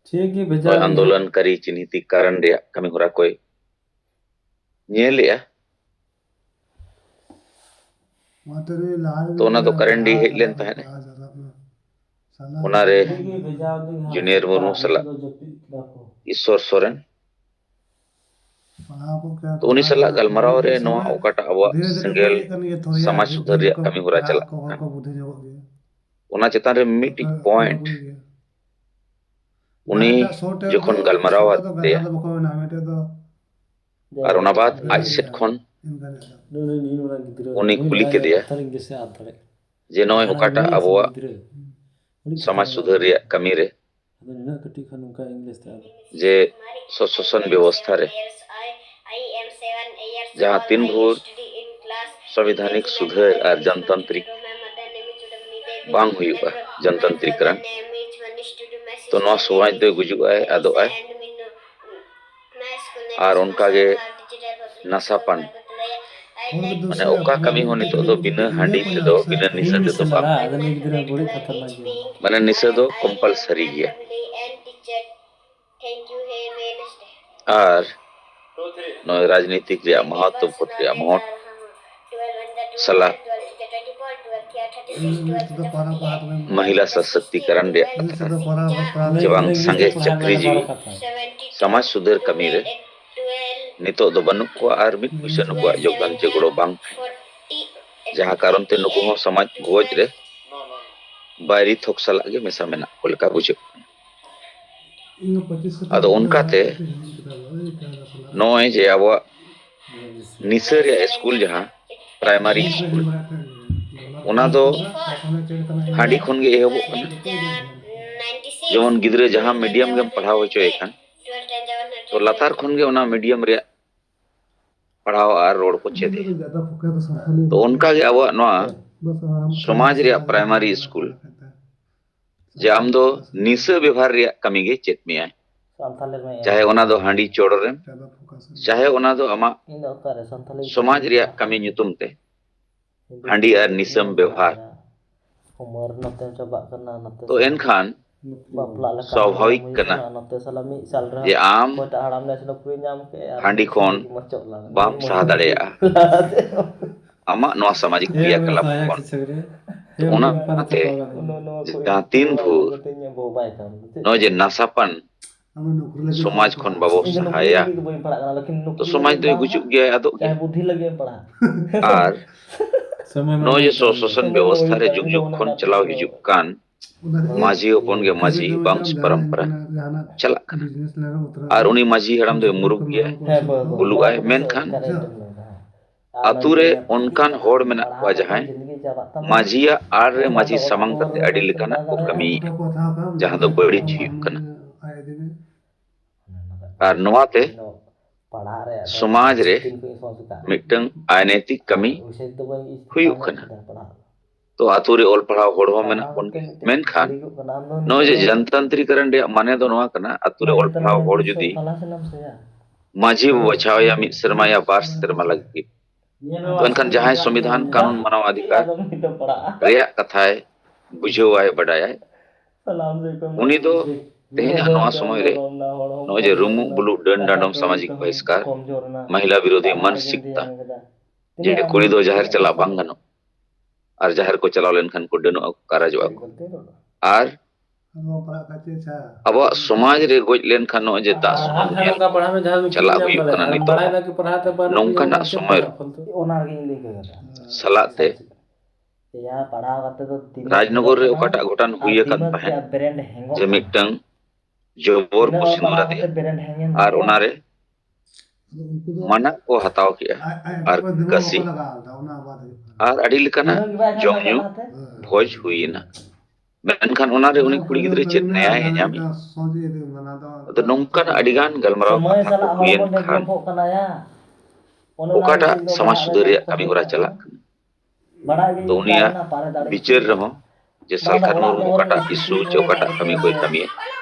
ᱴᱷᱤᱠ ᱜᱮ, ᱵᱷᱮᱡᱟ ᱱᱚᱣᱟ ᱟᱹᱞᱤᱧ᱾ ᱟᱱᱫᱳᱞᱚᱱᱠᱟᱨᱤ ᱪᱤᱱᱦᱤᱛᱤᱠᱟᱨᱚᱱ ᱨᱮᱭᱟᱜ ᱠᱟᱹᱢᱤ ᱦᱚᱨᱟ ᱠᱚᱭ ᱧᱮᱞᱮᱜᱼᱟ᱾ ᱛᱚ, ᱚᱱᱟ ᱫᱚ ᱠᱟᱨᱮᱱᱰᱤ ᱦᱮᱡ ᱞᱮᱱ ᱛᱟᱦᱮᱸᱫ᱾ ᱚᱱᱟᱨᱮ ᱡᱩᱱᱤᱭᱟᱨ ᱢᱩᱨᱢᱩ ᱥᱟᱞᱟᱜ ᱤᱥᱥᱚᱨ ᱥᱚᱨᱮᱱ᱾ ᱛᱚ, ᱩᱱᱤ ᱥᱟᱞᱟᱜ ᱜᱟᱞᱢᱟᱨᱟᱣ ᱨᱮ ᱱᱚᱣᱟ ᱚᱠᱟᱴᱟᱜ ᱟᱵᱚᱣᱟᱜ ᱥᱮᱸᱜᱮᱞ ᱥᱚᱢᱟᱡᱽ ᱥᱩᱫᱷᱟᱹᱨ ᱨᱮᱭᱟᱜ ᱠᱟᱹᱢᱤ ᱦᱚᱨᱟ ᱪᱟᱞᱟᱜ ᱠᱟᱱᱟ, ᱚᱱᱟ ᱪᱮᱛᱟᱱ ᱨᱮ ᱢᱤᱫᱴᱤᱡ point ᱩᱱᱤ ᱡᱚᱠᱷᱚᱱ ᱜᱟᱞᱢᱟᱨᱟᱣ ᱟᱫᱮᱭᱟ, ᱟᱨ ᱚᱱᱟ ᱵᱟᱫ ᱟᱡ ᱥᱮᱫ ᱠᱷᱚᱱ ᱩᱱᱤ ᱠᱩᱞᱤ ᱠᱮᱫᱮᱭᱟ ᱡᱮ ᱱᱚᱜᱼᱚᱭ ᱚᱠᱟᱴᱟᱜ ᱟᱵᱚᱣᱟᱜ ᱥᱚᱢᱟᱡᱽ ᱥᱩᱫᱷᱟᱹᱨ ᱨᱮᱭᱟᱜ ᱠᱟᱹᱢᱤ ᱨᱮ ᱡᱮ ᱥᱚᱥᱟᱥᱚᱱ ᱵᱮᱵᱚᱥᱛᱷᱟ ᱨᱮ ᱡᱟᱦᱟᱸ ᱛᱤᱱ ᱵᱷᱳᱨ ᱥᱚᱝᱵᱤᱫᱷᱟᱱᱤᱠ ᱥᱩᱫᱷᱟᱹᱨ ᱟᱨ ᱡᱚᱱᱛᱟᱱᱛᱨᱤᱠ ᱵᱟᱝ ᱦᱩᱭᱩᱜᱼᱟ, ᱡᱚᱱᱛᱟᱱᱛᱨᱤᱠ ᱨᱟᱱ, ᱛᱚ ᱱᱚᱣᱟ ᱥᱚᱢᱟᱡᱽ ᱫᱚᱭ ᱜᱩᱡᱩᱜᱼᱟᱭ, ᱟᱫᱚᱜᱼᱟᱭ᱾ ᱟᱨ ᱚᱱᱠᱟᱜᱮ ᱱᱟᱥᱟ ᱯᱟᱱ, ᱢᱟᱱᱮ ᱚᱠᱟ ᱠᱟᱹᱢᱤ ᱦᱚᱸ ᱱᱤᱛᱚᱜ ᱫᱚ ᱵᱤᱱᱟᱹ ᱦᱟᱺᱰᱤ ᱛᱮᱫᱚ, ᱵᱤᱱᱟᱹ ᱱᱤᱥᱟᱹ ᱛᱮᱫᱚ ᱵᱟᱝ ᱦᱩᱭᱩᱜᱼᱟ᱾ ᱢᱟᱱᱮ ᱱᱤᱥᱟᱹ ᱫᱚ compulsory ᱜᱮᱭᱟ᱾ ᱟᱨ ᱱᱚᱜᱼᱚᱭ ᱨᱟᱡᱽᱱᱤᱛᱤᱠ ᱨᱮᱭᱟᱜ ᱢᱚᱦᱚᱛ, ᱵᱷᱳᱴ ᱨᱮᱭᱟᱜ ᱢᱚᱦᱚᱛ ᱥᱟᱞᱟᱜ ᱢᱚᱦᱤᱞᱟ ᱥᱚᱥᱚᱠᱛᱤᱠᱚᱨᱚᱱ ᱨᱮᱭᱟᱜ ᱠᱟᱛᱷᱟ ᱡᱮ ᱵᱟᱝ ᱥᱟᱸᱜᱮ ᱪᱟᱹᱠᱨᱤ ᱡᱤᱣᱤ ᱥᱚᱢᱟᱡᱽ ᱥᱩᱫᱷᱟᱹᱨ ᱠᱟᱹᱢᱤ ᱨᱮ ᱱᱤᱛᱚᱜ ᱫᱚ ᱵᱟᱹᱱᱩᱜ ᱠᱚᱣᱟ ᱟᱨ ᱢᱤᱫ ᱯᱩᱭᱥᱟᱹ ᱱᱩᱠᱩᱣᱟᱜ ᱡᱳᱜᱽᱫᱟᱱ ᱪᱮ ᱜᱚᱲᱚ ᱵᱟᱝ ᱛᱟᱦᱮᱸ, ᱡᱟᱦᱟᱸ ᱠᱟᱨᱚᱱ ᱛᱮ ᱱᱩᱠᱩ ᱦᱚᱸ ᱥᱚᱢᱟᱡᱽ ᱜᱚᱡ ᱨᱮ ᱵᱟᱭᱨᱤ ᱛᱷᱚᱠ ᱥᱟᱞᱟᱜ ᱜᱮ ᱢᱮᱥᱟ ᱢᱮᱱᱟᱜ ᱠᱚ ᱞᱮᱠᱟ ᱵᱩᱡᱷᱟᱹᱜ ᱠᱟᱱᱟ᱾ ᱟᱫᱚ ᱚᱱᱠᱟᱛᱮ ᱱᱚᱜᱼᱚᱭ ᱡᱮ ᱟᱵᱚᱣᱟᱜ ᱱᱤᱥᱟᱹ ᱨᱮᱭᱟᱜ ᱥᱠᱩᱞ, ᱡᱟᱦᱟᱸ ᱯᱨᱟᱭᱢᱟᱨᱤ ᱥᱠᱩᱞ, ᱚᱱᱟ ᱫᱚ ᱦᱟᱺᱰᱤ ᱠᱷᱚᱱ ᱜᱮ ᱮᱦᱚᱵᱚᱜ ᱠᱟᱱᱟ᱾ ᱡᱮᱢᱚᱱ ᱜᱤᱫᱽᱨᱟᱹ ᱡᱟᱦᱟᱸ medium ᱜᱮᱢ ᱯᱟᱲᱦᱟᱣ ᱦᱚᱪᱚᱭᱮ ᱠᱷᱟᱱ, ᱛᱚ ᱞᱟᱛᱟᱨ ᱠᱷᱚᱱ ᱜᱮ ᱚᱱᱟ ᱢᱤᱰᱤᱭᱟᱢ ᱨᱮᱭᱟᱜ ᱯᱟᱲᱦᱟᱣ ᱟᱨ ᱨᱚᱲ ᱠᱚ ᱪᱮᱫ ᱮᱫᱟ᱾ ᱛᱚ ᱚᱱᱠᱟ ᱜᱮ ᱟᱵᱚᱣᱟᱜ ᱱᱚᱣᱟ ᱥᱚᱢᱟᱡᱽ ᱨᱮᱭᱟᱜ ᱯᱨᱟᱭᱢᱟᱨᱤ ᱥᱠᱩᱞ, ᱡᱮ ᱟᱢ ᱫᱚ ᱱᱤᱥᱟᱹ ᱵᱮᱵᱷᱟᱨ ᱨᱮᱭᱟᱜ ᱠᱟᱹᱢᱤ ᱜᱮ ᱪᱮᱫ ᱢᱮᱭᱟᱭ, ᱪᱟᱦᱮ ᱚᱱᱟ ᱫᱚ ᱦᱟᱺᱰᱤ ᱪᱚᱰᱚᱨᱮᱢ, ᱪᱟᱦᱮ ᱚᱱᱟ ᱫᱚ ᱟᱢᱟᱜ ᱥᱚᱢᱟᱡᱽ ᱨᱮᱭᱟᱜ ᱠᱟᱹᱢᱤ ᱧᱩᱛᱩᱢ ᱛᱮ ᱦᱟᱺᱰᱤ ᱟᱨ ᱱᱤᱥᱟᱹᱢ ᱵᱮᱣᱦᱟᱨ᱾ ᱛᱚ ᱮᱱᱠᱷᱟᱱ ᱥᱟᱞᱟᱜ ᱢᱤᱫ ᱥᱟᱞ ᱨᱮᱦᱚᱸ ᱥᱟᱵᱷᱟᱵᱤᱠ ᱠᱟᱱᱟ ᱱᱚᱛᱮ ᱥᱟᱞᱟᱜ ᱢᱤᱫ ᱥᱟᱞ ᱨᱮᱦᱚᱸ ᱡᱮ ᱟᱢ ᱚᱠᱚᱭᱴᱟᱜ ᱦᱟᱲᱟᱢ ᱱᱮᱥ ᱱᱚᱠᱨᱤ ᱧᱟᱢ ᱠᱮᱫ ᱟᱨ ᱦᱟᱺᱰᱤ ᱠᱷᱚᱱ ᱢᱚᱪᱚᱜ ᱞᱟᱝ, ᱵᱟᱢ ᱢᱚᱪᱚᱜ ᱥᱟᱦᱟ ᱞᱟᱝ᱾ ᱫᱟᱲᱮᱭᱟᱜᱼᱟ᱾ ᱟᱢᱟᱜ ᱱᱚᱣᱟ ᱥᱟᱢᱟᱡᱤᱠ ᱦᱮᱸ, ᱠᱨᱤᱭᱟᱠᱟᱞᱟᱯ ᱵᱮᱥ, ᱠᱷᱚᱱ᱾ ᱦᱮᱸ, ᱚᱱᱟ ᱵᱮᱯᱟᱨ ᱛᱮ ᱠᱚ ᱵᱟᱲᱟᱭᱟ᱾ ᱱᱚ-, ᱱᱚᱣᱟ ᱠᱚ ᱡᱟᱦᱟᱸ ᱛᱤᱱ ᱵᱷᱳᱨ ᱠᱟᱛᱮ ᱤᱧᱟᱹᱜ ᱵᱟᱹᱦᱩ ᱵᱟᱭ ᱠᱟᱱ᱾ ᱱᱚᱜᱼᱚᱭ ᱡᱮ ᱱᱟᱥᱟᱯᱟᱱ ᱥᱚᱢᱟᱡᱽ ᱠᱷᱚᱱ ᱵᱟᱵᱚ ᱤᱧ ᱫᱚ ᱱᱚᱠᱨᱤ ᱥᱟᱦᱟᱭᱟ, ᱞᱟᱹᱜᱤᱫ ᱫᱚ ᱵᱟᱹᱧ ᱯᱟᱲᱦᱟᱜ ᱠᱟᱱᱟ, ᱞᱮᱠᱤᱱ ᱛᱚ ᱱᱚᱠᱨᱤ ᱥᱚᱢᱟᱡᱽ ᱞᱟᱹᱜᱤᱫ ᱫᱚᱭ ᱫᱚ ᱜᱩᱡᱩᱜ ᱜᱮᱭᱟᱭ, ᱟᱫᱚᱜ ᱜᱮᱭᱟᱭ᱾ ᱡᱟᱦᱟᱸᱭ ᱵᱩᱫᱷᱤ ᱞᱟᱹᱜᱤᱫ ᱮᱢ ᱯᱟᱲᱦᱟᱜ᱾ ᱟᱨ ᱥᱚᱢᱚᱭ ᱢᱟ ᱱᱚᱜᱼᱚᱭ ᱡᱮ ᱵᱟᱭ ᱥᱚ ᱛᱟᱦᱮᱱ ᱥᱚᱥᱟᱱ ᱜᱮᱭᱟ᱾ ᱵᱮᱵᱚᱥᱛᱷᱟ ᱨᱮ ᱡᱩᱜᱽ ᱡᱩᱜᱽ ᱠᱷᱚᱱ ᱪᱟᱞᱟᱣ ᱦᱤᱡᱩᱜ ᱠᱟᱱ ᱢᱟᱹᱡᱷᱤ ᱦᱚᱯᱚᱱ ᱜᱮ ᱢᱟᱹᱡᱷᱤ ᱵᱚᱝᱥ ᱯᱚᱨᱚᱢᱯᱚᱨᱟ ᱪᱟᱞᱟᱜ ᱠᱟᱱᱟ᱾ ᱟᱨ ᱩᱱᱤ ᱢᱟᱹᱡᱷᱤ ᱦᱟᱲᱟᱢ ᱫᱚᱭ ᱢᱩᱨᱩᱠ ᱜᱮᱭᱟᱭ, ᱦᱮᱸ, ᱵᱟᱹᱵᱩ᱾ ᱵᱩᱞᱩᱜ ᱟᱭ, ᱢᱮᱱᱠᱷᱟᱱ ᱟᱛᱳ ᱨᱮ ᱚᱱᱠᱟᱱ ᱦᱚᱲ ᱢᱮᱱᱟᱜ ᱠᱚᱣᱟ ᱡᱟᱦᱟᱸᱭ ᱢᱟᱹᱡᱷᱤᱭᱟᱜ ᱟᱲ ᱨᱮ ᱢᱟᱹᱡᱷᱤ ᱥᱟᱢᱟᱝ ᱠᱟᱛᱮ ᱟᱹᱰᱤ ᱞᱮᱠᱟᱱᱟᱜ ᱠᱚ ᱠᱟᱹᱢᱤᱭᱮᱫᱼᱟ, ᱡᱟᱦᱟᱸ ᱫᱚ ᱵᱟᱹᱲᱤᱡ ᱦᱩᱭᱩᱜ ᱠᱟᱱᱟ᱾ ᱟᱨ ᱱᱚᱣᱟᱛᱮ ᱥᱚᱢᱟᱡᱽ ᱨᱮ ᱢᱤᱫᱴᱟᱝ ᱟᱭᱱᱮᱛᱤᱠ ᱠᱟᱹᱢᱤ ᱦᱩᱭᱩᱜ ᱠᱟᱱᱟ᱾ ᱛᱚ ᱟᱛᱳ ᱨᱮ ᱚᱞ ᱯᱟᱲᱦᱟᱣ ᱦᱚᱲ ᱦᱚᱸ ᱢᱮᱱᱟᱜ ᱵᱚᱱ ᱜᱮᱭᱟ, ᱢᱮᱱᱠᱷᱟᱱ ᱱᱚᱜᱼᱚᱭ ᱡᱮ ᱡᱚᱱᱛᱟᱱᱛᱨᱤᱠᱚᱨᱚᱱ ᱨᱮᱭᱟᱜ ᱢᱟᱱᱮ ᱫᱚ ᱱᱚᱣᱟ ᱠᱟᱱᱟ, ᱟᱛᱳ ᱨᱮ ᱚᱞ ᱯᱟᱲᱦᱟᱣ ᱦᱚᱲ ᱡᱩᱫᱤ ᱢᱟᱹᱡᱷᱤ ᱵᱚ ᱵᱟᱪᱷᱟᱣ ᱮᱭᱟ ᱢᱤᱫ ᱥᱮᱨᱢᱟ ᱭᱟ ᱵᱟᱨ ᱥᱮᱨᱢᱟ ᱞᱟᱹᱜᱤᱫ, ᱛᱚ ᱮᱱᱠᱷᱟᱱ ᱡᱟᱦᱟᱸᱭ ᱥᱚᱝᱵᱤᱫᱷᱟᱱ ᱠᱟᱹᱱᱩᱱ ᱢᱟᱱᱟᱣ ᱚᱫᱷᱤᱠᱟᱨ ᱨᱮᱭᱟᱜ ᱠᱟᱛᱷᱟᱭ ᱵᱩᱡᱷᱟᱹᱣᱟᱭ, ᱵᱟᱰᱟᱭᱟᱭ, ᱩᱱᱤ ᱫᱚ ᱛᱮᱦᱮᱧᱟᱜ ᱱᱚᱣᱟ ᱥᱚᱢᱚᱭ ᱨᱮ ᱱᱚᱜᱼᱚᱭ ᱡᱮ ᱨᱩᱢᱩᱜ ᱵᱩᱞᱩᱜ ᱰᱟᱹᱱ ᱰᱟᱸᱰᱚᱢ ᱥᱟᱢᱟᱡᱤᱠ ᱵᱚᱦᱤᱥᱠᱟᱨ, ᱢᱚᱦᱤᱞᱟ ᱵᱤᱨᱳᱫᱷᱤ ᱢᱟᱱᱥᱤᱠᱛᱟ, ᱡᱮ ᱠᱩᱲᱤ ᱫᱚ ᱡᱟᱦᱮᱨ ᱪᱟᱞᱟᱜ ᱵᱟᱝ ᱜᱟᱱᱚᱜ, ᱟᱨ ᱡᱟᱦᱮᱨ ᱠᱚ ᱪᱟᱞᱟᱣ ᱞᱮᱱᱠᱷᱟᱱ ᱠᱚ ᱰᱟᱹᱱᱚᱜᱼᱟ, ᱠᱚ ᱠᱟᱨᱟᱡᱚᱜᱼᱟ ᱠᱚ᱾ ᱟᱨ ᱟᱵᱚᱣᱟᱜ ᱥᱚᱢᱟᱡᱽ ᱨᱮ ᱜᱚᱡ ᱞᱮᱱᱠᱷᱟᱱ ᱱᱚᱜᱼᱚᱭ ᱡᱮ ᱫᱟᱜ ᱥᱩᱱᱩᱢ ᱧᱮᱞ ᱠᱚ ᱪᱟᱞᱟᱜ ᱦᱩᱭᱩᱜ ᱠᱟᱱᱟ ᱱᱤᱛᱚᱜ ᱦᱚᱸ᱾ ᱱᱚᱝᱠᱟᱱᱟᱜ ᱥᱚᱢᱚᱭ ᱨᱮ ᱚᱱᱟ ᱨᱮᱜᱮ ᱤᱧ ᱞᱟᱹᱭ ᱠᱮᱫᱟ᱾ ᱥᱟᱞᱟᱜ ᱛᱮ ᱯᱟᱲᱦᱟᱣ ᱠᱟᱛᱮ ᱫᱚ ᱛᱤᱱᱟᱹᱜ ᱨᱟᱡᱽᱱᱚᱜᱚᱨ ᱨᱮ ᱚᱠᱟᱴᱟᱜ ᱜᱷᱚᱴᱚᱱ ᱦᱩᱭ ᱟᱠᱟᱱ ᱛᱤᱱᱟᱹᱜ ᱛᱟᱦᱮᱸᱫ, ᱛᱮᱭᱟᱜ brand ᱦᱮᱸᱜᱚᱜ ᱡᱮ ᱠᱟᱱᱟ᱾ ᱢᱤᱫᱴᱟᱝ ᱡᱚᱵᱚᱨ ᱛᱤᱱᱟᱹᱜ ᱠᱚ ᱥᱤᱸᱫᱩᱨ ᱯᱟᱲᱦᱟᱣ ᱟᱫᱮᱭᱟ ᱠᱟᱛᱮ brand ᱦᱮᱸᱜᱮᱱ ᱟᱨ ᱛᱟᱠᱚᱣᱟ᱾ ᱚᱱᱟᱨᱮ ᱢᱟᱱᱟ ᱠᱚ ᱦᱟᱛᱟᱣ ᱠᱮᱜᱼᱟ ᱟᱨ ᱠᱟᱹᱥᱤ᱾ ᱟᱨ ᱟᱹᱰᱤ ᱞᱮᱠᱟᱱᱟᱜ ᱡᱚᱢ ᱧᱩ ᱵᱷᱚᱡᱽ ᱦᱩᱭᱮᱱᱟ᱾ ᱢᱮᱱᱠᱷᱟᱱ ᱚᱱᱟᱨᱮ ᱩᱱᱤ ᱠᱩᱲᱤ ᱜᱤᱫᱽᱨᱟᱹ ᱪᱮᱫ ᱱᱮᱭᱟᱭ ᱧᱟᱢᱮ? ᱟᱫᱚ ᱱᱚᱝᱠᱟᱱ ᱟᱹᱰᱤᱜᱟᱱ ᱜᱟᱞᱢᱟᱨᱟᱣ ᱠᱟᱛᱷᱟ ᱠᱚ ᱦᱩᱭᱮᱱ ᱠᱷᱟᱱ ᱚᱠᱟᱴᱟᱜ ᱥᱚᱢᱟᱡᱽ ᱥᱩᱫᱷᱟᱹᱨ ᱨᱮᱭᱟᱜ ᱠᱟᱹᱢᱤ ᱦᱚᱨᱟ ᱪᱟᱞᱟᱜ ᱠᱟᱱᱟ᱾ ᱛᱚ ᱩᱱᱤᱭᱟᱜ ᱵᱤᱪᱟᱹᱨ ᱨᱮᱦᱚᱸ ᱡᱮ ᱥᱟᱞᱠᱷᱟᱱ ᱢᱩᱨᱢᱩ ᱚᱠᱟᱴᱟᱜ ᱤᱥᱩ ᱪᱮ ᱚᱠᱟᱴᱟᱜ ᱠᱟᱹᱢᱤ ᱠᱚᱭ ᱠᱟᱹᱢᱤᱭᱟ,